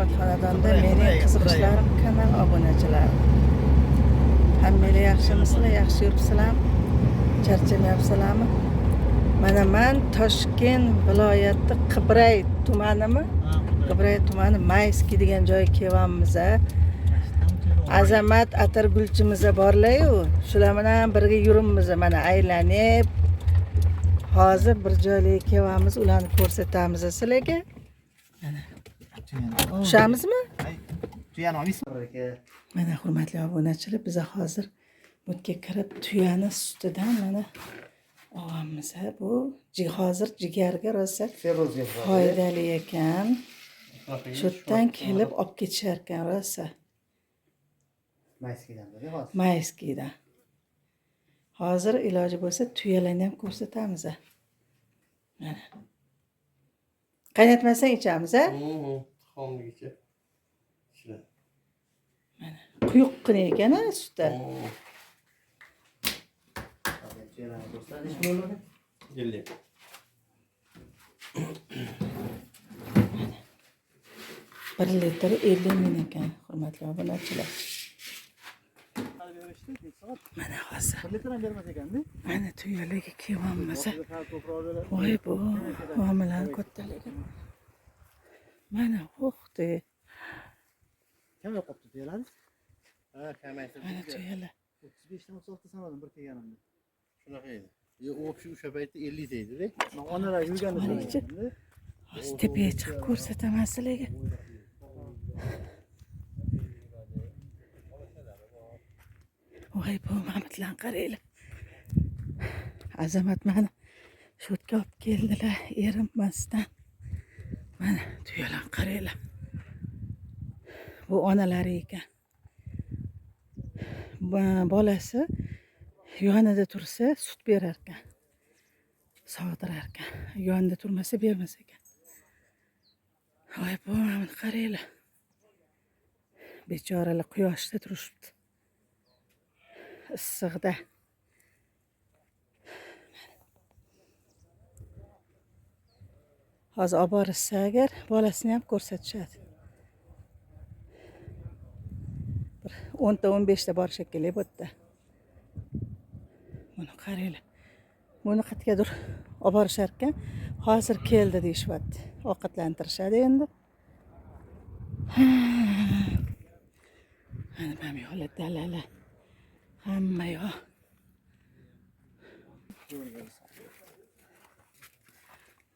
Salomat xonadonda mening qiziqishlarim kanal obunachilarim. Hammanglar yaxshimisizlar, yaxshi yuribsizlarmi? Charchamayapsizlarmi? Mana man Toshkent viloyati Qibray tumanimi? Qibray tumani Mayskiy degan joyga kelyapmiz. Azamat atirgulchimiz borlar-yu, shular bilan birga yuribmiz, mana aylanib. Hozir bir joyga kelyapmiz, ularni ko'rsatamiz sizlarga. Tushamizmi? Tuyani olmaysizmi? Mana hurmatli obunachilar, biz hozir bu yerga kirib tuyani sutidan mana olamiz. Bu hozir jigarga rosa Ferozga. foydali ekan. Shu yerdan kelib olib ketishar ekan rosa. Mayskiydan dedi hozir. Mayskiydan. Hozir iloji bo'lsa tuyalarni ham ko'rsatamiz. Mana. Qaynatmasdan ichamiz, a? Xomligicha. Ichiladi. Quyuqqina ekan, a, suti. Tuyalarni ko'rsat, nechi bo'ladi? 50. 1 litr 50 ming ekan, hurmatli obunachilar. Mana hozir. 1 litr ham bermas ekanda. Mana tuyalarga kelyapmiz. Voy bu muomalani kattaligi. Mana uxti. Kamayib qolibdi tuyalar. Ha, kamaytirdi. Mana tuyalar. 35 dan 36 sanadim bir kelganimda. Shunaqa edi. Yo, общий o'sha paytda 50 ta edi-da. Man onalar yurganda Chiqib sanaganimda. Hozir tepaga chiqib ko'rsataman sizlarga. Voy bu mamitlarni qaranglar. Azamat mani shu yerga olib keldilar erinmasdan. Mana tuyalarni qaranglar. Bu onalari ekan. Bolasi yonida tursa sut berar ekan. Sog'dirar ekan. Yonida turmasa bermas ekan. Voy bu mana qaranglar. Bechoralar quyoshda turishibdi. Issiqda. Hozir olib borishsa agar bolasini ham ko'rsatishadi. Bir 10 ta 15 ta bor shekilli bu yerda. Buni qaranglar. Buni qayergadir olib borishar ekan. Hozir keldi deyishyapti. Ovqatlantirishadi endi. Mana bu yoqlar dalalar. Hamma yoq.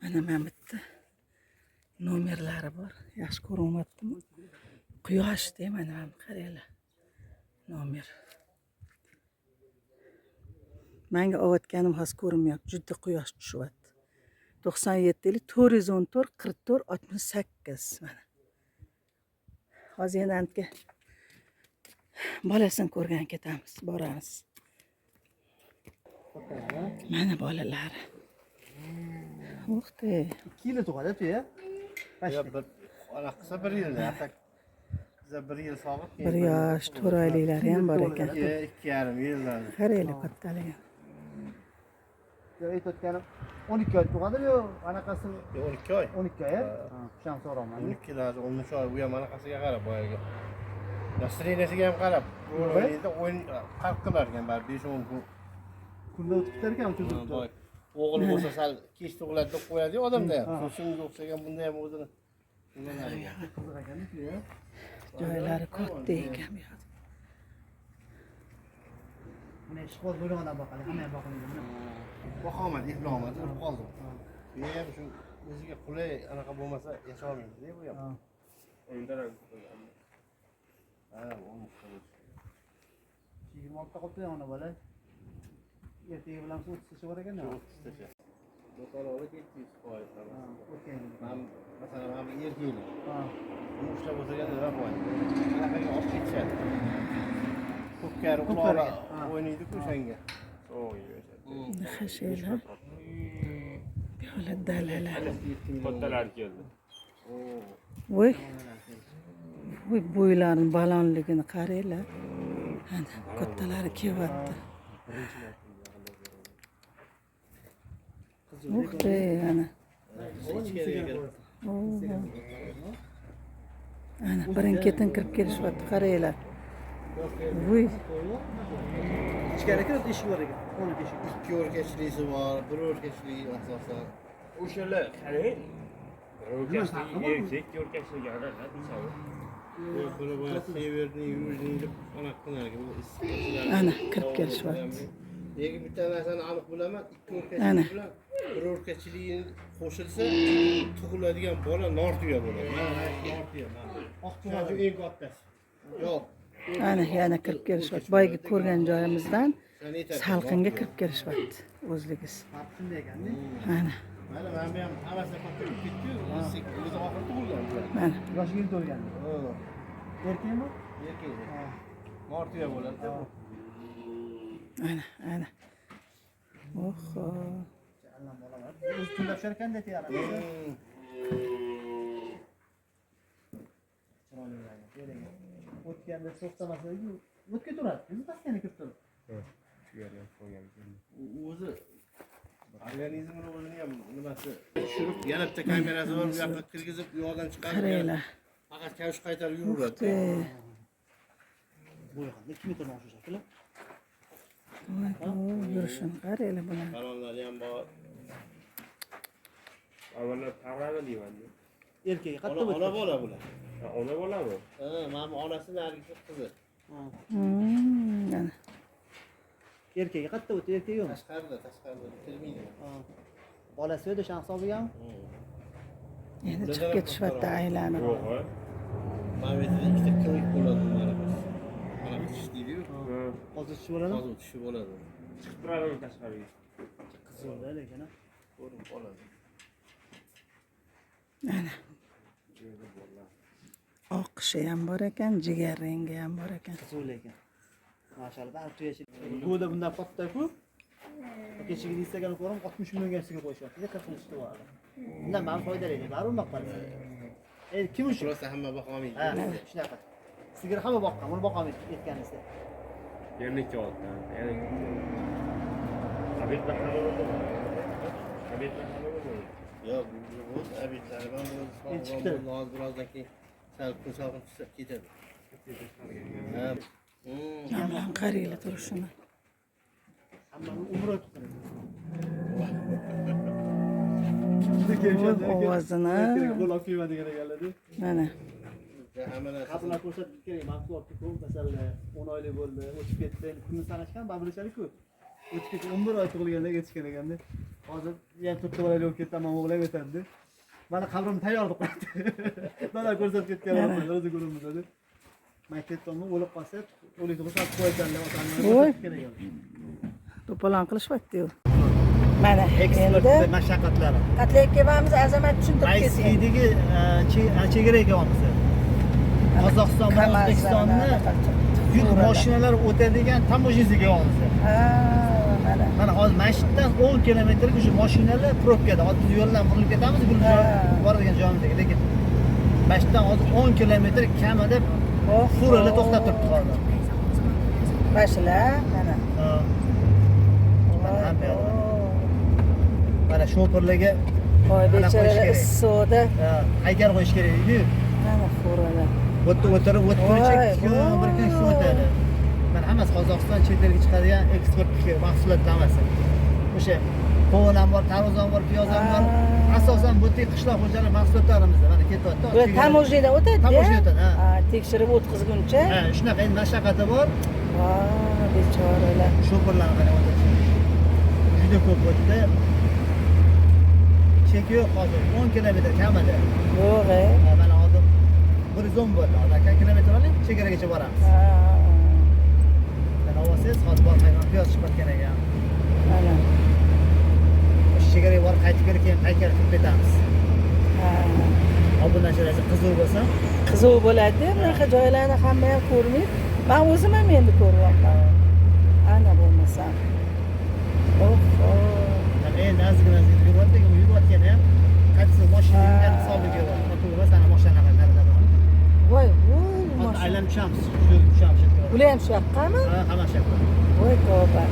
Mana bitta nomerlari bor. Yaxshi ko'rinmayaptimi? Quyoshda mana bu qaranglar. Nomer. Menga olayotganim hozir ko'rinmayapti. Juda quyosh tushyapti. 97 414 44 68 mana. Hozir yana antga bolasini ko'rgan ketamiz, boramiz. Mana bolalari. Uxti. 2 yil tug'adi tuya. Yo, bir anaqa qilsa 1 yilda, atak biza 1 yil sog'ib, 1 yosh, 4 oyliklari ham bor ekan. 2,5 yildan. Qaranglar kattaligi. Yo, aytayotganim 12 oy tug'adi yo anaqasi 12 oy. 12 oy. Ha, sham so'raman. 12 yil, 13 oy, u ham anaqasiga qarab boyagi. Настроениесiga ham qarab, o'yinda o'yin farq qilar ekan baribir 5-10 kun. Kunda o'tib ketar ekan, cho'zilib. O'g'il bo'lsa sal kech tug'iladi deb qo'yadi-yu odamda ham. Shunga o'xshagan bunda ham o'zini qiziq ekan tuya. Joylari katta ekan bu yoqda. Mana ishqoz bo'lgan odam boqadi, hamma ham boqmaydi buni. Boqolmadi, eplolmadi, o'lib qoldi. Bu ham shu o'ziga qulay anaqa bo'lmasa yasholmaydi-da bu ham. Ha, 26 ta qolibdi ona bola. Ertaga bilan 30 tacha bor ekan-da. 30 tacha. Do'konga 700%. O'tgan yil. Men masalan, mana bu erkaklar. Ha. Buni ushlab o'tirganda nima bo'ladi? Anaqaga olib ketishadi. Ko'pkari uloqlar o'ynaydi-ku o'shanga. Xashaylar. Bu yoqlar dalalar. Kattalar keldi. Voy. Voy bo'ylarini balandligini qaranglar. Ana kattalari kelyapti. Uxti, ana. Ana birin ketin kirib kelishyapti, qaranglar. Vuy. Ichkari kirib eshik bor ekan. Qo'li eshik. Ikki o'rkachlisi bor, bir o'rkachligi asosan. O'shalar qarang. Bir o'rkachli erkak, ikki o'rkachli anaqa deysan. Buni boya северный, южный deb anaqa qilar ekan. Bu issiq. Ana kirib kelishyapti. Lekin bitta narsani aniq bilaman, ikki Ana. o'rkachlik bilan bir o'rkachiligi qo'shilsa tug'iladigan bola nortuya bo'ladi. Mana nortuya, mana. Oq Shuning uchun eng kattasi. Yo'q. Ana yana kirib kelishyapti. Boyagi ko'rgan joyimizdan Sen aytadi, salqinga nortuya. Kirib kelishyapti o'zligiz. Farqi shunday ekanda. Ana, Mana mana bu ham hammasi katta bo'lib ketdi-yu, o'zi oxiri tug'ilgan bular. mana. Yoshi yil to'lgan. Ha, Erkakmi? erkak. Nortuya bo'ladi bu. Ana, ana. Oho. Allam bola bor. O'zi tunlab tushar ekanda tiyara. Chiroyli bo'ladi. O'tganda to'xtamasa, o'tga turadi. O'zi pastga kirib turadi. O'zi organizmini o'zini ham nimasi tushirib, yana bitta kamerasi bor, bu yoqqa kirgizib, u yoqdan chiqarib, Qaranglar. Faqat kavush qaytarib Ух yuraveradi. Ты. Bo'yi qanday? 2 metrdan oshar shekilli. Voy, voy, yurishini qaranglar bularni. Balonlari ham bor. Avvallar parrami deyman. Erkagi Ona, qattiq ona bola bular. Ha, ona bolami? Ha, mana bu onasi, narigisi qizi. Ana. Erkagi qattiq o'tdi, erkagi yo'q. Tashqarida, tashqarida kirmaydi. Bolasi yo'q, o'shani hisobigami? Endi chiqib ketishyapti aylanib. Yo'q. Ha. Mana bu yerda ikkita клык bo'ladi mana bu. Mana bu tish deydi-yu. Ha. Hozir tushib bo'ladimi? Hozir tishi bo'ladi. Chiqib turadimi tashqariga? Qiziqda lekin. Ha. Ko'rinib qoladi. Ana. Oqishi ham bor ekan, jigar rangi ham bor ekan. Qiziq lekin. Mashallah, bari tuyashi. Go'da bundan katta-ku. Kechagi Instagram ko'rdim, 60 millionga sigir qo'yishyapti. 40 yil bo'ladi. Bundan man foydali, baribir boqadi. Endi kim uchun? Просто hamma boqolmaydi. Ha, shunaqa. Sigir hamma boqqan, buni boqolmaydi aytganingizda. Yana ikki oldi. Yana ikki. Обед hamma bo'ldimi? Обед hamma bo'ldimi? Yo'q, bu bo'ldi, обед lari ham bo'ldi, Endi chiqdi. bo'ldi, hozir birozdan keyin sal kun salqin tushsa ketadi. Ha. Mana bularni qaranglar turishini. Hammani umri o'tib qoladi. Voy, ovozini. Qo'l olib kelma degan ekanlar. Mana. Hamma narsasi Qabrlar ko'rsatib kerak, mahsulotni ko'p, masalan, 10 oylik bo'ldi, o'tib ketdi. Endi kunni sanashgan, baribir-ku. O'tib ketdi, 11 oy tug'ilganda yetishgan ekanda. Hozir yana to'rtta bolali bo'lib ketdi, man o'g'lim aytadi. Mana qabrim tayyor deb qo'ydi. Mana ko'rsatib ketgan o'zi ko'ramiz dedi. Man ketdim, o'lib qolsa, o'lik tug'ilsa qo'yadilar otamni. Voy. Kerak ekan. To'polon qilishyapti-yu. Mana Eksport endi mashaqqatlari. qatlayib kelyapmiz, Azamat tushuntirib ketsin. Mayskiydagi chegara kelyapmiz. Qozog'iston bilan O'zbekistonni yuk mashinalar o'tadigan таможня siga kelyapmiz. Ha, mana. Mana hozir mana shu yerdan 10 kilometrga o'sha mashinalar probkada. Hozir biz yo'ldan burilib ketamiz, bu Ha. boradigan joyimizga. Lekin mana shu yerdan hozir 10 kilometr kamida Oh, furalar to'xtab turibdi hozir. Mana shular, mana. Ha. Mana hamma yoqda. Oh. Mana shoferlarga Voy Ana qo'yish bechoralar kerak. issiqda. Ha, haykal qo'yish kerak edi. Mana furalar. Bu yerda o'tirib o'tguncha Voy, 2 kun, bir kun shu voy. o'tadi. Mana hammasi Qozog'iston chet elga chiqadigan eksport mahsulotlar hammasi. O'sha qovun ham bor, tarvuz ham bor, piyoz ham bor. Ha. Asosan bu yerda qishloq xo'jalik mahsulotlarimiz mana ketyapti. Bu таможня dan o'tadi. Таможня o'tadi, ha. Ha, tekshirib o'tkazguncha. Ha, shunaqa endi mashaqqati bor. Voy bechoralar. Shoferlarni qarang o'tadi. Juda ko'p o'tdi. Cheki yo'q hozir 10 kilometr kamida. Yo'q, e. Ha, mana hozir 110 bo'ldi. Hozir aka kilometr oling, chegaragacha boramiz. Ha. Mana olsangiz hozir bor qaynoq piyoz chiqib ketgan ekan. Mana. O'sha chegaraga borib qaytib kelib keyin qaytarib kirib ketamiz. Ha. Obunachilar qiziq bo'lsa, Qiziq bo'ladi. Bunaqa joylarni hamma ham ko'rmaydi. Men o'zim ham endi ko'ryapman. Ana bo'lmasam. Oho. Mana endi ozgina ozgina yuryapti, lekin u yurayotgani ham qaysi mashina yurgan hisobiga bor. To'g'ri, sana mashina qarab. Voy, voy, Hozir mashina. aylanib tushamiz, shu yo'lga tushamiz. Shu yerga. Ular ham shu yoqqami? Ha, hamma shu yoqqa. Voy tavba.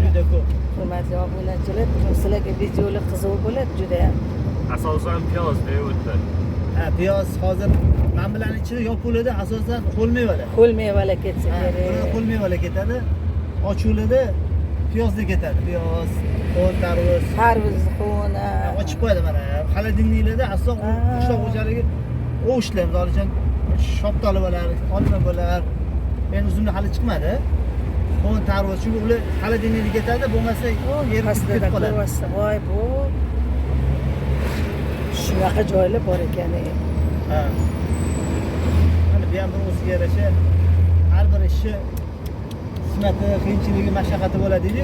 Juda ko'p. Hurmatli Aziz obunachilar, bugun sizlarga videolar qiziq bo'ladi judayam. Asosan piyoz deb o'tdi. Ha, piyoz hozir mana bularni ichida yopuvlida asosan ho'l mevalar. Ho'l mevalar ketsa Ha, kerak. bularda ho'l mevalar ketadi. Ochuvlida piyozda ketadi. Piyoz, qo'l, tarvuz. Tarvuz, qo'na. Ha, ochib qo'yadi mana. Холодильник larda asosan Ha. qishloq xo'jaligi ovushlar, misol uchun shoptoli bo'lar, olma bo'lar. Endi uzumlar hali chiqmadi. Qo'l, tarvuz, chunki ular холодильник da ketadi, bo'lmasa erib Pastida ketib qoladi. ko'ryapsiz. Voy bu. Shunaqa joylar bor ekan. Ey. Ha. Mana bu ham bir o'ziga yarasha har bir ishi hikmati, qiyinchiligi, mashaqqati bo'ladi deydi.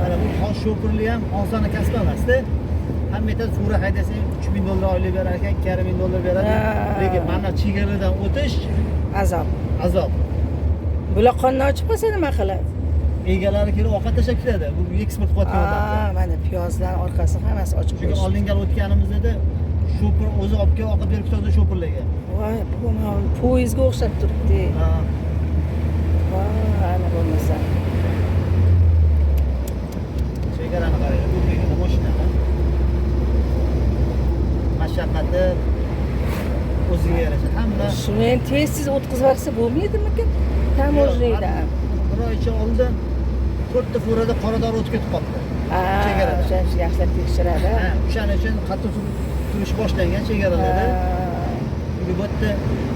Mana bu shofirlik ham oson kasb emasda. Hamma aytadi, fura haydasang 3000 dollar oylik berar ekan, 2500 dollar beradi. Ha. Lekin mana chegaradan o'tish Azob. azob. Bular qonni ochib qolsa nima qiladi? Egalari kelib ovqat tashlab ketadi. Bu eksport qilayotgan odamlar. Mana piyozlar orqasi hammasi ochib Chunki qo'yishdi. oldingi gal o'tganimizda shofir o'zi olib kelib ovqat berib ketadi shofirlarga. Voy, bu mana poyezdga o'xshab turibdi. Ha. Voy, ana bo'lmasa. Chegarani qaranglar, ko'pligini mashinani. Mashaqqati o'ziga yarasha. Hamma Shuni endi tez-tez o'tkazib yuborsa bo'lmaydimikin? Таможня dan. Bir oy ichi oldin 4 ta furada qoradori o'tib ketib qoldi. Ha, Chegarada. o'shaning uchun yaxshilab tekshiradi. Ha, o'shaning uchun qattiq turish boshlangan chegaralarda. Chunki bu yerda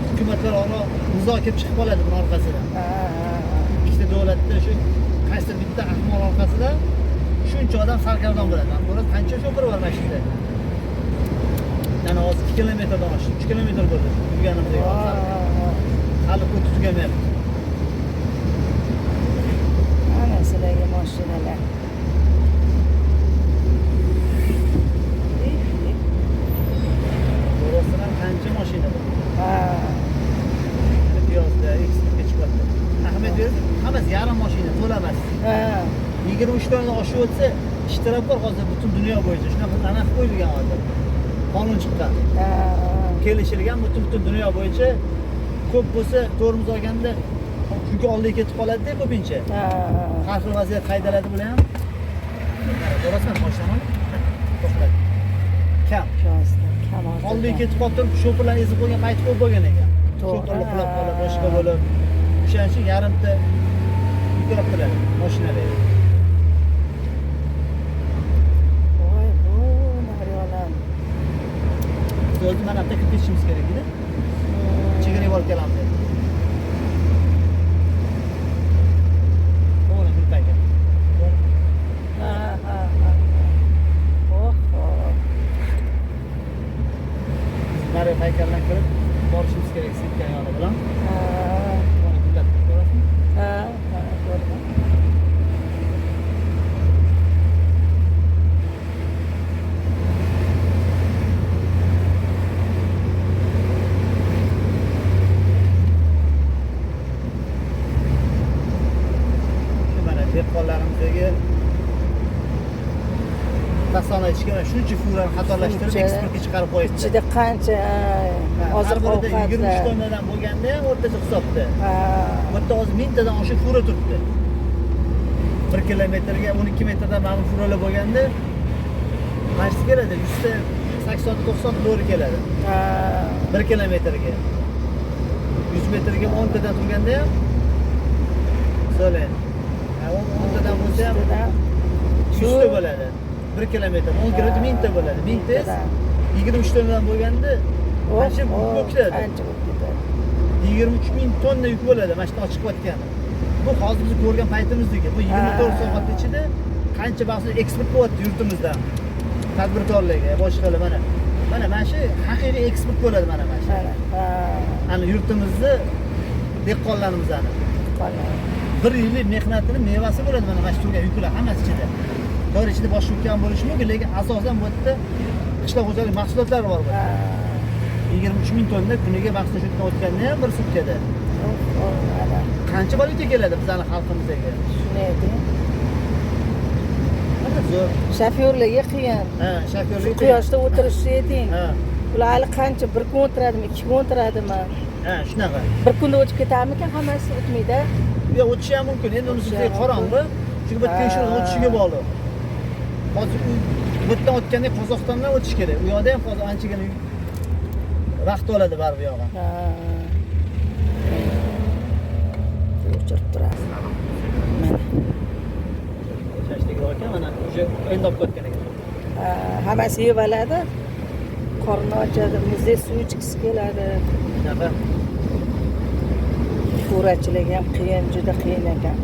hukumatlar aro nizo kelib chiqib qoladi buni orqasidan. Ikkita davlatda shu qaysidir bitta ahmoq orqasida shuncha odam sargardon bo'ladi. Mana ko'rasiz, qancha shofir bor mana shu yerda. Mana hozir 2 kilometrdan oshdi, 3 kilometr bo'ldi yurganimizga. Hali o'tib tugamayapti. Ana sizlarga mashinalar. Ko'rasizlar, qancha mashina bor. Ha. Piyozda eksportga chiqyapti. Ahamiyat berdi, hammasi yarim mashina, to'la emas. Ha. 23 tonnadan oshib o'tsa, ishtirok bor hozir butun dunyo bo'yicha. Shunaqa aniq qo'yilgan hozir. Qonun chiqqan. Ha. Kelishilgan butun dunyo bo'yicha ko'p bo'lsa tormoz olganda chunki oldiga ketib qoladi-da ko'pincha. Ha. Har xil vaziyat haydaladi bular ham. Ko'rasizmi, mashinani? To'xtadi. Kam. Piyozlar kam hozir. Oldiga ketib qolib turib, shofirlar ezib qo'ygan payti ko'p bo'lgan ekan. To'g'ri. Shofirlar qulab qolib, boshqa bo'lib. O'shaning uchun yarimta yuklab turadi mashinalar. Voy, bu naryolam. Biz o'zi mana bu yerda kirib ketishimiz kerak edi. Chegaraga borib kelamiz endi. To'g'ri, gulpayga. Ha, ha, ha. Oh, oh. Biz Mario haykaldan kirib borishimiz kerak sirka yoni bilan. Ha. Mana gullab ko'rasizmi? Ha, ha, ko'rdim. Shu mana dehqonlarimizdagi tasona ichgan shuncha furani qatorlashtirib Shuncha. eksportga chiqarib qo'yibdi. Ichida qancha Har birida 23 oziq-ovqatlar. tonnadan bo'lganda ham o'rtacha hisobda. Ha. Bu yerda hozir 1000 tadan oshiq fura turibdi. 1 kilometrga 12 metrdan mana bu furalar bo'lganda mana shu keladi 180 90 to'g'ri keladi. Ha. 1 kilometrga. 100 metrga 10 tadan turganda ham so'lang. Ha, 10 tadan bo'lsa ham 100 ta bo'ladi. 1 kilometr, 10 kilometr 1000 ta bo'ladi. 1000 ta 23 tonnadan bo'lganda qancha yuk bo'lib ketadi? Qancha bo'lib ketadi? 23 ming tonna yuk bo'ladi mana shu ochiq qilayotgani. Bu hozir biz ko'rgan paytimizdagi. Bu 24 soat ichida qancha mahsulot eksport bo'lyapti yurtimizdan. Tadbirkorlarga, boshqalar mana. Mana mana shu haqiqiy eksport bo'ladi mana mana shu. Mana, ha. Ana yurtimizni dehqonlarimizni. Dehqonlar. Bir yillik mehnatini mevasi bo'ladi mana mana shu turgan yuklar hammasi ichida. To'g'ri, ichida boshqa yuk ham bo'lishi mumkin, lekin asosan bu yerda qishloq xo'jalik mahsulotlari bor bu yerda. 23 ming tonna kuniga mahsulot shu yerdan o'tganda ham bir sutkada. Qancha valyuta keladi bizning xalqimizga? Shuni ayting. Mana zo'r. Shofyorlarga qiyin. Ha, shofyorlik. Shu quyoshda o'tirishni ayting. Ha. Ular hali qancha bir kun o'tiradimi, 2 kun o'tiradimi? Ha, shunaqa. Bir kunda o'tib ketamikan, hammasi o'tmaydi. Yo'q, o'tishi ham mumkin. Endi unisi O'tishi bizga ham qorong'i. Chunki bu tekshiruvdan o'tishiga bog'liq. Hozir u bu yerdan o'tganda Qozog'istondan o'tish kerak. U yoqda ham hozir anchagina vaqt oladi baribir yog'i. Ha. O'chirib turadi. Mana. Shashlik ekan, mana o'sha endi olib ketgan ekan. Ha, hammasi yeb oladi. Qorni ochadi, muzdek suv ichgisi keladi. Shunaqa. Ko'rachilik ham qiyin, juda qiyin ekan.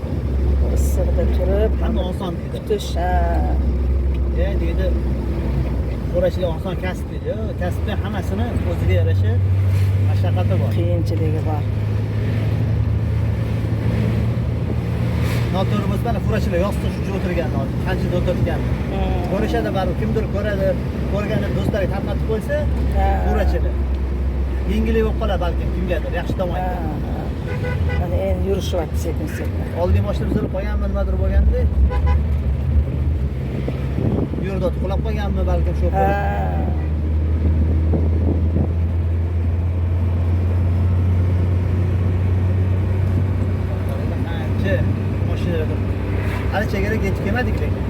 Issiqda turib, Hamma oson deydi. kutish, ha. Deydi. Ko'rachilik oson kasb deydi. Kasbni hammasini o'ziga yarasha mashaqqati bor. Qiyinchiligi bor. Noto'g'ri bo'lsa mana furachilar yostiq shuncha o'tirgan hozir, qancha o'tirgan. Ko'rishadi baribir, kimdir ko'radi, ko'rganda do'stlariga tarqatib qo'ysa, furachilar. Yengillik bo'lib qoladi balkim kimgadir, yaxshi tomonga. Mana endi yurishyapti sekin-sekin. Oldin mashina buzilib qolganmi, nimadir bo'lganda yurdi, qulab qolganmi balkim shu. Qancha mashinalar turibdi. Hali chegaraga yetib kelmadik lekin.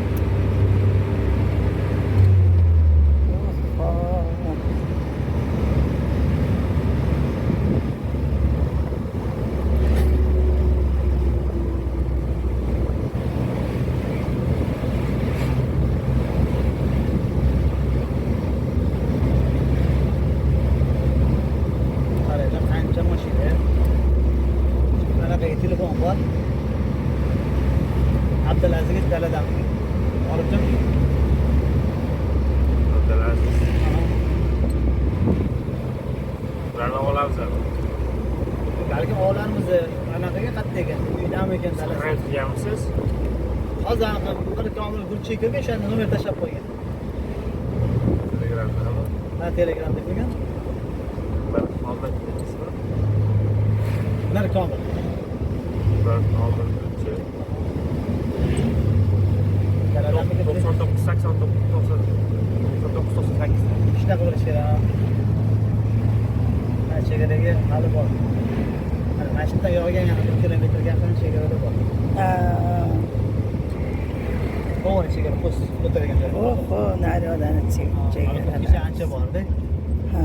Qaranglar, qancha mashina. Anaqaga telefon bor. Abdulazizga daladan olibdim. Abdulaziz. Ularni olamiz. Balkim olarmiz, anaqaga qayerda ekan? Uydami ekan dalasi? Qayerda turganmisiz? Hozir anaqa bir komil gulchi kirgan, o'shanda nomer tashlab qo'ygan. Telegramdami? Ha, Telegramda qo'ygan. Bir Muhammad ismi. Bir komil. Bir komil gulchi. Daladanmi? 99 89 99 98. Shunaqa bo'lishi kerak. Ha, chegaraga hali bor. Mana shu yerdan yog'gan yana 1 kilometrga yaqin chegarada bor. Ha. To'g'ri chegara post o'tirgan joy. Oho, nariyoqdan chegara. Ancha bordi. Ha.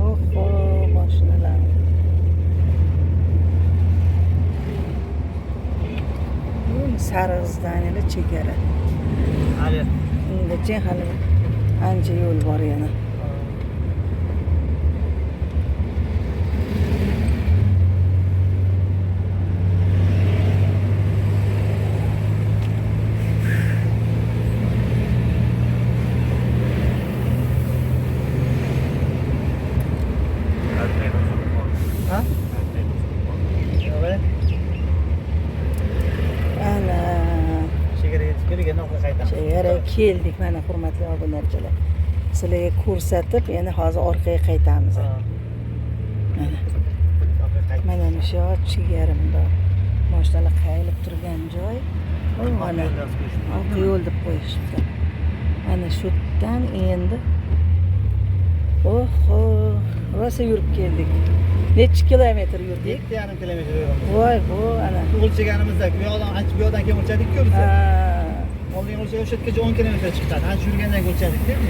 Oho, mashinalar. Sariq zdaniyali chegara. Hali Ungacha hali ancha yo'l bor yana. Ha? Ana chegaraga yetib keldik, yana orqaga qaytamiz. Chegaraga keldik mana, hurmatli obunachilar. Sizlarga ko'rsatib, yana hozir orqaga qaytamiz. Mana. Mana shu chegara bundoq. Mashinalar qayilib turgan joy. Mana oq yo'l deb qo'yishibdi. Mana shu yerdan endi oho, rosa yurib keldik. Necha kilometr yurdik? 7,5 kilometr yurdik. Voy, bu ana. O'lchaganimizda bu yoqdan ancha bu yoqdan keyin o'lchadik-ku biz. Oldin o'lchagan o'sha yergacha 10 kilometr chiqadi. Ancha yurgandan keyin o'lchadik-da biz.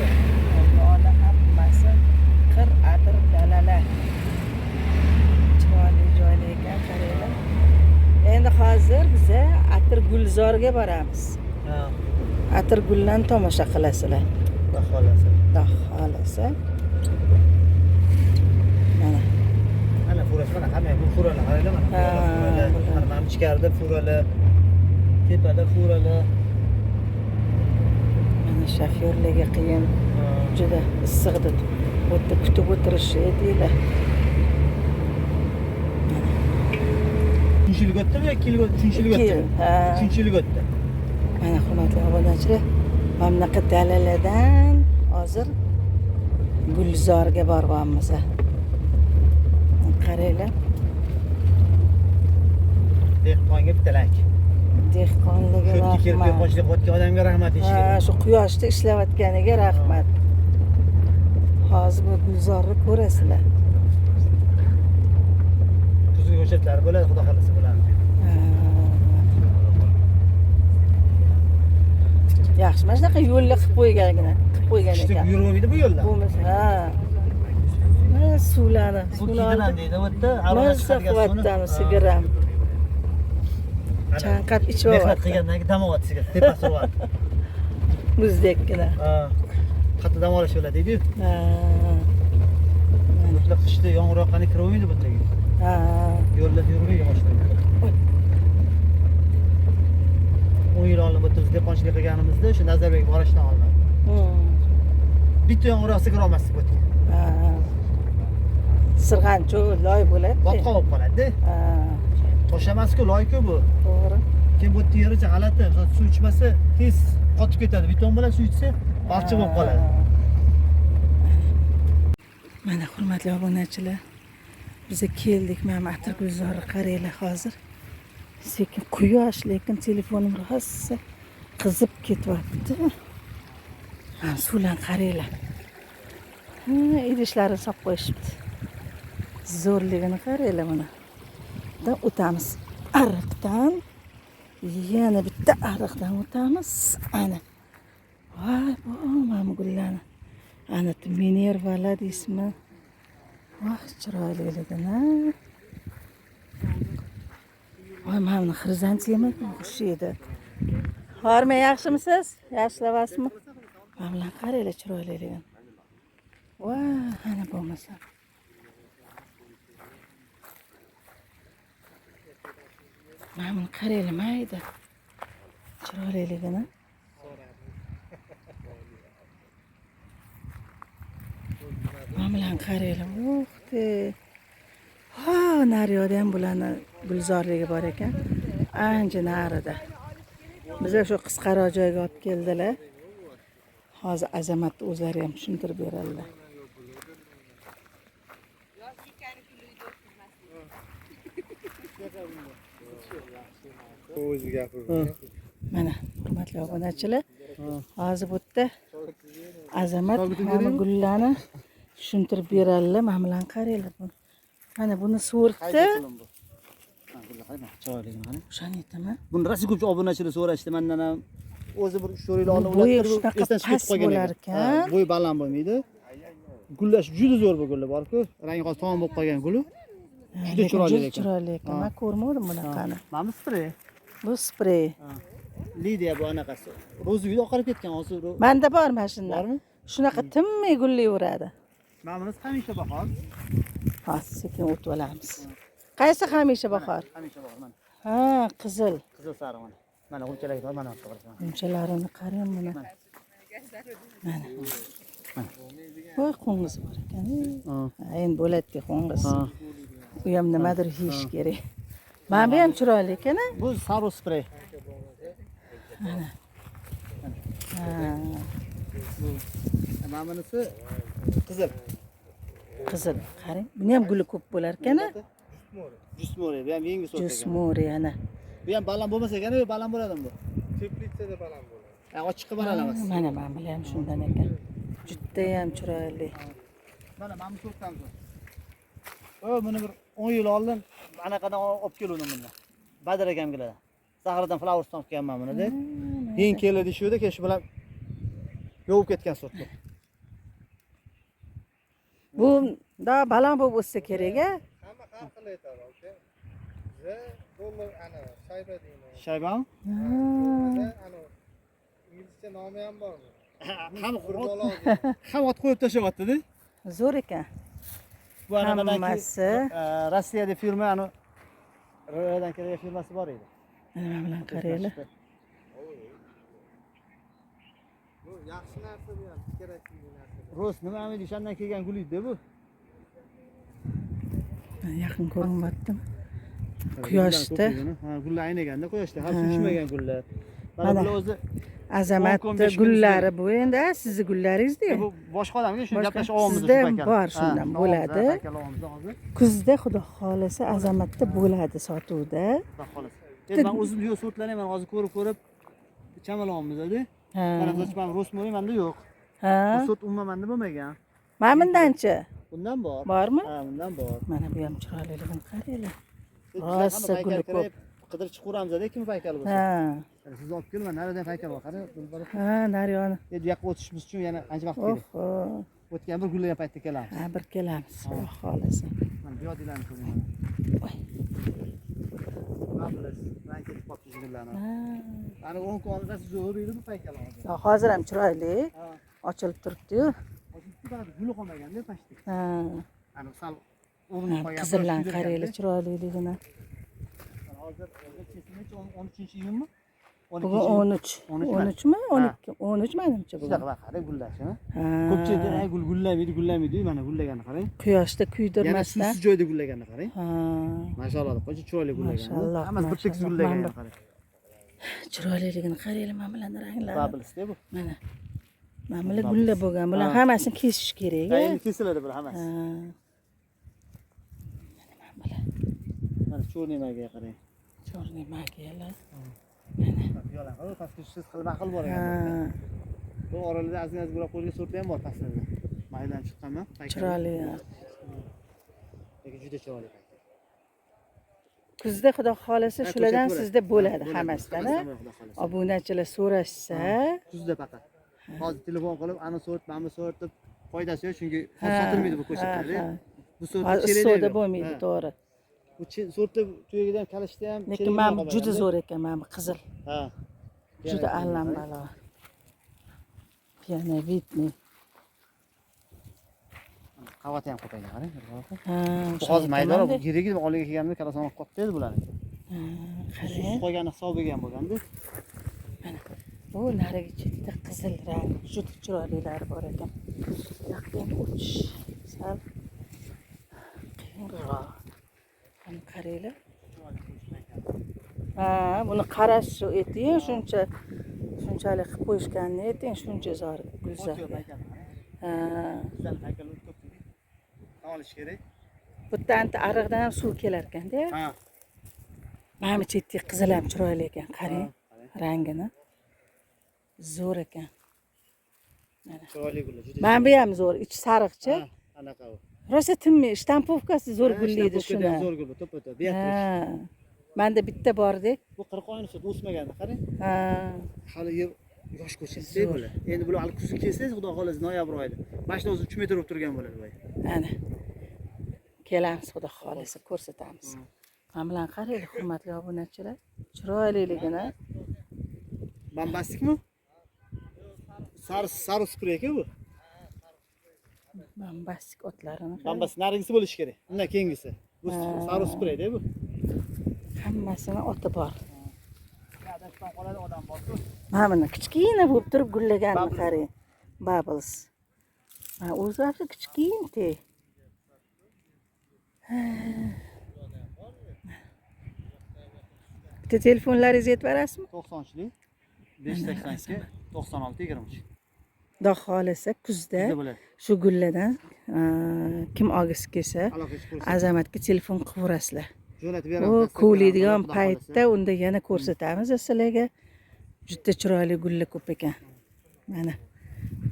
Buyoqda hammasi qir, adir, dalalar. Chiroyli joylar ekan, qaranglar. Endi hozir biza Atir Gulzorga boramiz. Ha. Atir gullarni tomosha qilasizlar. Xudo xolasa. Xudo xolasa. Mana. Mana furash, mana hamma bu furalar qaranglar mana. Mana mana ichkarida furalar, tepada furalar. Mana shofyorlarga qiyin, juda issiqda o'tda kutib o'tirishi deylar. 3-yil o'tdimi yoki 2 yil o'tdi? 3-yil o'tdi. 3-yil o'tdi. Mana hurmatli obunachilar, mana bunaqa dalalardan hozir Gulzorga boryapmiz. Qaranglar. Dehqonga bitta lak. Dehqonlarga rahmat. Shu kelib dehqonchilik qilayotgan odamga rahmat deyishgan. Ha, shu quyoshda ishlayotganiga rahmat. Hozir bu Gulzorni ko'rasizlar. Kuzgi ko'chatlar bo'ladi, xudo xolasa bo'ladi. Yaxshi, mana shunaqa yo'lli qilib qo'ygangina, qilib qo'ygan Qishda ekan. yuravermaydi bu yo'llar. Bo'lmasa, ha. Mana suvlarni, Bu suvni kiydiman oldi. deydi, bu yerda arona Mazza chiqadigan suvni. qilyapti sigir ham. Chanqab Mehnat ichyapti. qilgandan keyin dam olyapti sigir, tepasi uryapti. Muzdekkina. Ha. Qattiq dam olish bo'ladi deydi-yu. Ha. Bular qishda yomg'ir yoqqanda kiravermaydi bu yerga. Ha. Yo'llarda yurmaydi mashina. 10 yil oldin bu yerda biz dehqonchilik qilganimizda o'sha Nazarbek borishdan oldin. Bitta yomg'ir yog'sa kira olmasdik bu yerga. Ha. Sirg'ancha loy bo'ladi. Botqoq bo'lib qoladi. Ha. Tosh emas-ku, loy-ku bu. To'g'ri. Keyin bu yerda yericha g'alati, misol suv ichmasa tez qotib ketadi. Beton bilan suv ichsa balchiq bo'lib qoladi. Mana hurmatli obunachilar, biz keldik mana bu atirgulzorni qaranglar hozir. Sekin quyosh, lekin telefonim rosa qizib ketyapti. Mana suvlarni qaranglar. Ha, idishlarini solib qo'yishibdi. Zo'rligini qaranglar mana. Bundan o'tamiz ariqdan. Yana bitta ariqdan o'tamiz. Ana. Voy, bu mana bu gullarni. Ana Minervalar deysizmi? Voh, chiroyliligini. Voy, mana buni xrizantema o'xshaydi. Horma, yaxshimisiz? Yaxshilavasizmi? Mana bularni qaranglar chiroyliligini. Voy, ana bo'lmasa. Mana buni qaranglar, mayda. Chiroyliligini. Mana bularni qaranglar. Uxti. Ha, nariyoqda ham bularni gulzorligi bor ekan. Ancha narida. Bizlar shu qisqaroq joyga olib keldilar. Hozir Azamatni o'zlari ham tushuntirib beradilar. O'zi gapirdi. Mana hurmatli obunachilar, hozir bu yerda Azamat mana gullarni tushuntirib beradilar. Mana bularni qaranglar. Mana buni sorti. Chiroyligini qarang. O'shani aytaman. Buni rosa ko'p obunachilar so'rashdi mendan ham. O'zi bir 3-4 yil oldin Bo'yi ular shunaqa esdan chiqib past qolgan bo'lar ekan. ekan. Ha, bo'yi baland bo'lmaydi. Gullash juda zo'r bu gullar bor-ku. Rangi hozir tamom bo'lib qolgan guli. Juda chiroyli Juda ekan. chiroyli ekan. Men ko'rmadim bunaqani. Mana bu sprey. Bu sprey. Lidiya bu anaqasi. Ro'za uyda oqarib ketgan hozir. Menda bor mana shundan. Bormi? Shunaqa tinmay gullayveradi. Mana bunisi hamisha bahor. Hozir sekin o'tib olamiz. Qaysi hamisha bahor? Hamisha bahor mana. Ha, qizil. Qizil sariq mana. Mana g'unchalar bor, mana bu yerda. G'unchalarini qarang buni. Mana. Voy, qo'ng'iz bor ekan. Ha, endi bo'ladi qo'ng'iz. U ham nimadir yeyish kerak. Mana bu ham chiroyli ekan. Bu sariq sprey. Mana. Ha. Mana bunisi qizil. Qizil, qarang. Buni ham guli ko'p bo'lar ekan. Jusmori, bu ham yangi sort ekan. Jusmori ana. Bu ham baland bo'lmasa ekan, bu baland bo'ladimi bu? Teplitsada baland bo'ladi. Ha, ochiqqa baland emas. Mana mana bular ham shundan ekan. Juda ham chiroyli. Mana mana bu sortdan bu. O, buni bir 10 yil oldin anaqadan olib keluvdim bundan. Badr akamgilardan. Zahradan Flowersdan olib kelganman buni-da. Keyin keladi shu-da, keyin shu bilan yovib ketgan sort bu. Bu da baland bo'lib o'ssa kerak a? Hamma har xil aytadi, aka. Biza dollar ana shayba deymiz. Shaybami? Biza ana inglizcha nomi ham bormi? Ham Bir balo. Ham ot qo'yib tashlayapti-da. Zo'r ekan. Bu anaqadan Hammasi. Rossiyada firma ana Rossiyadan kelgan firmasi bor edi. Mana bilan qaranglar. Bu yaxshi narsa bu ham, kerakli narsa. Rus nima edi, o'shandan kelgan gul edi bu. Yaqin ko'rinyaptimi? Quyoshda. Ha, gullar aynaganda quyoshda, hali suv ichmagan gullar. Mana Mana. bular o'zi Azamatni 10-15 kun gullari bu endi, ha, sizni gullaringiz-da. Bu boshqa odamga shuni Boshqa- gaplashib olamiz Sizda ham bor shundan, bo'ladi. Kuzda xudo xolasa Azamatda bo'ladi sotuvda. Xudo xolasa. Endi men o'zim yo'q sortlarni man hozir ko'rib-ko'rib chamalayapmiz-da. Ha. Mana misol uchun mana rosmari menda yo'q. Ha. Bu sort umuman menda bo'lmagan. Mana bundanchi? Bundan bor. Bormi? Ha, bundan bor. Mana bu ham chiroyliligini qaranglar. Biz Rosa hamma guli paykalga ko'p. kirib, Qidirib chiqaveramizda kim paykal bo'lsa. Ha. Sizni olib kelman, naridan paykal bor, qarang. Ha, naryoni. Endi bu yoqqa o'tishimiz uchun yana ancha vaqt kerak. Oho. O'tgan bir gullagan paytda kelamiz. Ha, bir kelamiz, Xudo xohlasa. Mana bu yoqdagilarni ko'ring mana. Voy. Bubbles, rang ketib qolibdi shu gullarni. Ha. Ana 10 kun oldin zo'r edi bu paykal hozir. Yo, hozir ham chiroyli. Ha. Ochilib turibdi-yu. Hozir bitta guli qolmaganda pastda. Ha. Ana sal o'rni qolgan. Qizillarni qaranglar chiroyliligini. Hozir necha 13-iyunmi? Bugun 13. 13 13 mi? 12. 13 menimcha bugun. Shunaqa qarang gullashini. Ha. Ko'pchilik gul gullamaydi, gullamaydi, mana gullagani qarang. Quyoshda Yana kuydirmasdan. suvsiz joyda gullaganini qarang. Ha. Mashalloh deb qo'ychi chiroyli gullagan. Mashalloh, Hammasi bir tekis mashalloh. gullagan Mana qarang. Chiroyliligini qaranglar mana bularni ranglari. Bubbles-da bu. Mana. Mana bular gulla bo'lgan. Bular hammasini kesish kerak. Ha, endi kesiladi bular hammasi. Ha. Mana bular. Mana cho'rniy maga qarang. Chorniy magiyalar. Piyola qarang, pastga tushsangiz xilma-xil bor Ha. ekan. Bu oralarda ozgina ozgina qo'yilgan sortlar ham bor pastlarda. Maydan chiqqanman. Chiroyli. Lekin juda chiroyli paykal. Kuzda Xudo xohlasa Ha, shulardan ko'chat sizda bo'ladi bo'ladi. hammasidan. Hammasidan bo'ladi, Xudo xohlasa. Obunachilar so'rashsa, Kuzda faqat. Hozir telefon qilib, ana sort, mana bu sort deb foydasi yo'q, chunki Ha, hozir sotilmaydi bu ha, ko'chatlar. ha. Bu sort Hozir issiqda bo'lmaydi, to'g'ri. Bu sortda tuyagida ham, kalishda ham Lekin mana bu juda zo'r ekan, mana bu qizil. Ha. Juda allambalo. Pianovitniy. Qavati ham ko'paygan, qarang. Bir qavati. Ha, Bu hozir maydonroq, bu o'sha gerigi oliga kelganda kalason olib qolibdi edi bularni. Ha, Suv qarang. qolgani hisobiga ham bo'lganda. Mana bu narigi chetda qizil rang juda chiroylilari bor ekan. Bu yoqda endi o'tish sal qiyinroq. Mana qaranglar. Ha, buni qarash shu ayting, shuncha shunchalik qilib qo'yishganini ayting, shuncha zo'r gulzor. Ha, Bizlar haykallar ko'p. Tan olish kerak. bu yerda anta ariqdan ham suv kelar ekanda. Ha. Mana bu chetdagi qizil ham chiroyli ekan, qarang rangini. Zo'r ekan. Chiroyli gullar juda. Mana bu ham zo'r, ichi sariqcha. Ha, anaqa u. Rosa tinmay, shtampovkasi zo'r gullaydi Shtampovkada ham shuni. Zo'r gul bu, to'ppa-to'p. Beatrice. Ha. Menda bitta bordi. Bu 40 oyni sut o'smaganda, qarang. Ha. Hali yer yosh ko'chatda bular. Endi bular hali kuzga kelsangiz, Xudo xohlasa noyabr oyida. Mana shuni o'zi 3 metr bo'lib turgan bo'ladi bu. Ana. Kelamiz, Xudo xohlasa ko'rsatamiz. Mana bilan qaranglar, hurmatli obunachilar, chiroyliligini. Bombastikmi? Sari sari sprey ekan bu. Bombastik otlarini qarang. Bombastik narigisi bo'lishi kerak. Undan keyingisi. Bu sari spreyda bu. Hammasini oti bor. Adashdan qoladi odam bor-ku. Mana buni kichkina bo'lib turib gullaganini Bubbles. qarang. Bubbles. Ha, o'zi вообще kichkinta. Bitta telefonlaringizni aytib berasizmi? 90-lik 582 96 23. Xudo xohlasa kuzda Kuzda bo'ladi. shu gullardan kim olgisi kelsa Aloqa chiqib Azamatga telefon qilaverasizlar. jo'natib beramiz. U dastlabki kuvlaydigan Xudo xohlasa. paytda unda yana ko'rsatamiz sizlarga. Juda chiroyli gullar ko'p ekan. Mana.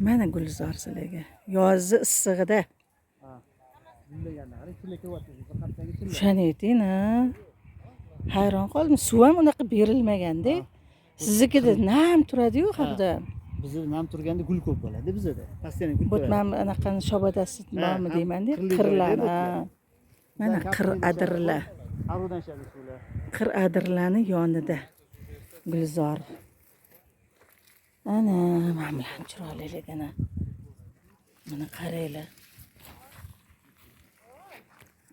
Mana gulzor sizlarga. Yozni issig'ida. Ha. Gullaganda qarang, chilla kelyapti. Bir haftaga chilla. O'shani ayting, ha. Hayron qoldim. Suv ham unaqa berilmaganda. Siznikida nam turadi-yu har doim. Bizda nam turganda gul ko'p bo'ladi bizada. Постоянно gul Bu qo'yadi. mana anaqani shabadasi bormi Ha, deyman-da, qirli qirlar. joyda ha. Mana qir adirlar. Aruvdan ishadi suvlar. Qir adirlarni yonida gulzor. Ana, mana bularni chiroyliligini. Mana qaranglar.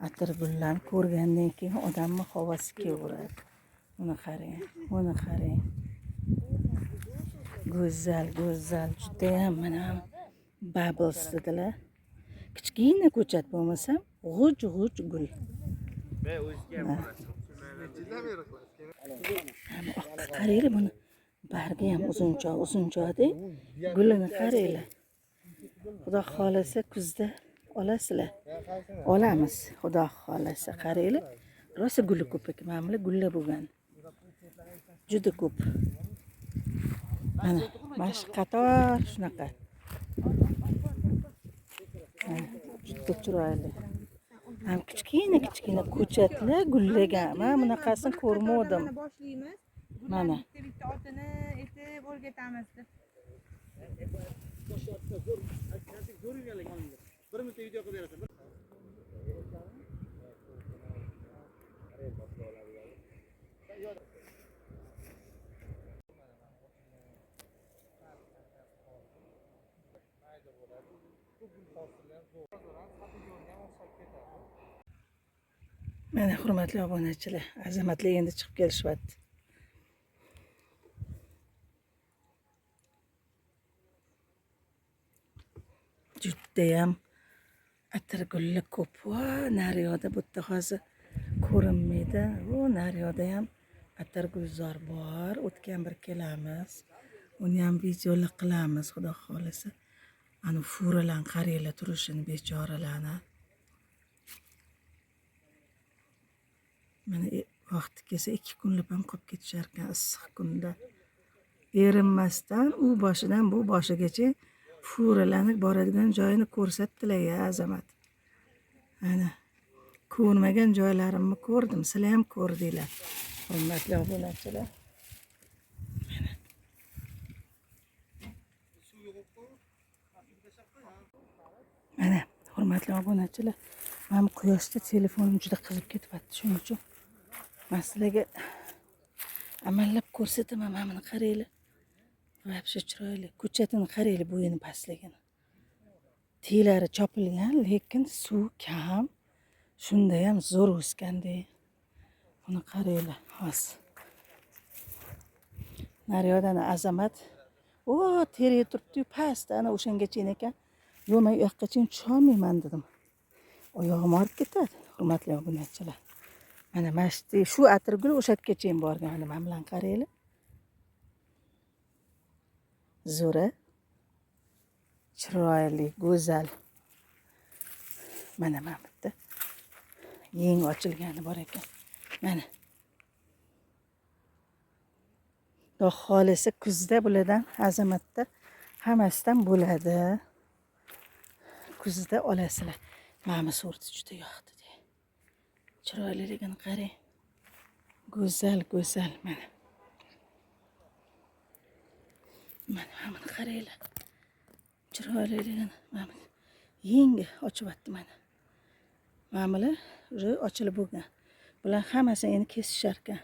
Atirgullarni ko'rgandan keyin odamni havosi kelaveradi. Buni qarang, buni qarang. Go'zal, go'zal, judayam mana bubbles dedilar. Kichkina ko'chat bo'lmasam, g'uj-g'uj gul. Mana oqqa qaranglar buni. Bargi ham uzuncho, uzunchoda. Gulini qaranglar. Xudo xohlasa kuzda olasizlar. Olamiz, Xudo xohlasa. Qaranglar. Rosa guli ko'p ekan. Mana bular gullar bo'lgan. Juda ko'p. Mana, mana shu qator shunaqa. Mana, juda chiroyli. Ham kichkina kichkina ko'chatlar gullagan. Men bunaqasini ko'rmadim. Boshlaymiz. Mana. Bitta bitta otini etib o'rgatamiz deb. Bir minutda video qilib berasan. Mana hurmatli obunachilar, Azamatlar endi chiqib kelishyapti. Judayam atirgulli ko'p. Va nariyoqda bu yerda hozir ko'rinmaydi. U nariyoqda ham atirgulzor bor. O'tgan bir kelamiz. Uni ham videolar qilamiz, xudo xolasa. Ana furalarni qaranglar turishini bechoralarni. Mana vaqti kelsa 2 kunlab ham qolib ketishar ekan issiq kunda. Erinmasdan u boshidan bu boshigacha furalarni boradigan joyini ko'rsatdilar ya Azamat. Ana ko'rmagan joylarimni ko'rdim, sizlar ham ko'rdinglar. Hurmatli obunachilar. Mana. Mana hurmatli obunachilar, men quyoshda telefonim juda qizib ketyapti, shuning uchun men sizlarga amallab ko'rsataman. Mana buni qaranglar. Вообще chiroyli. Ko'chatini qaranglar, bo'yini pastligini. Tiylari chopilgan, lekin suv kam. Shunda ham zo'r o'sganda. Buni qaranglar, hozir. Nariyoqdan Azamat o terak turibdi-yu, pastda ana o'shangacha ekan. Yo'q, men u yoqqacha tusholmayman dedim. Oyog'im og'rib ketadi, hurmatli obunachilar. Mana mana shu atirgul o'sha yergacha borgan. Mana mana bilan qaranglar. Zo'ra. Chiroyli, go'zal. Mana mana bitta yangi ochilgani bor ekan. Mana. Xudo xolisa kuzda bulardan Azamatda hammasidan bo'ladi. Kuzda olasizlar. Mana bu sorti juda yoqdi. Chiroyliligini qarang. Go'zal, go'zal mana. Mana mana buni qaranglar. Chiroyliligini mana buni yangi ochyapti mana. Mana bular уже ochilib bo'lgan. Bular hammasini endi kesishar ekan.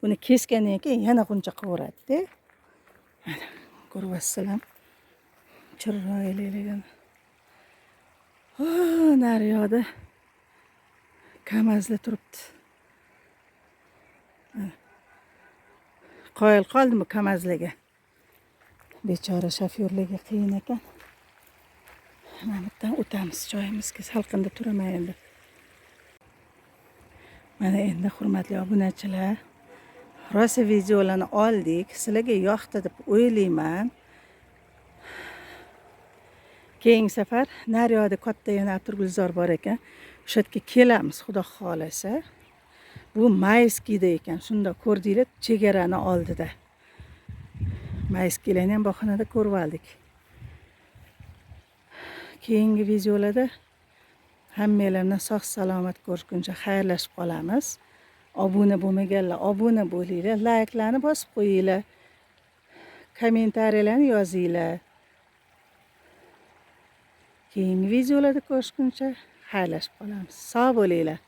Buni kesgandan keyin yana g'uncha qilaveradi-da. Mana ko'ryapsizlar. Chiroyliligini. Nariyoqda kamazlar turibdi. Mana. Qoyil qoldim bu kamazlarga. Bechora shofyorlarga qiyin ekan. Mana bu yerdan o'tamiz joyimizga, salqinda turaman endi. Mana endi hurmatli obunachilar, rosa videolarni oldik. Sizlarga yoqdi deb o'ylayman. Keyingi safar nariyoqda katta yana atirgulzor bor ekan. O'sha yerga kelamiz, xudo xolasa. Bu Mayskiyda ekan. Shunda ko'rdinglar chegarani oldida. Mayskiylarni ham bahonada ko'rib oldik. Keyingi videolarda hammanglarni sog' salomat ko'rishguncha xayrlashib qolamiz. Obuna bo'lmaganlar obuna bo'linglar, layklarni bosib qo'yinglar, kommentariyalarni yozinglar. Keyingi videolarda ko'rishguncha xayrlashib qolamiz. Sog' bo'linglar.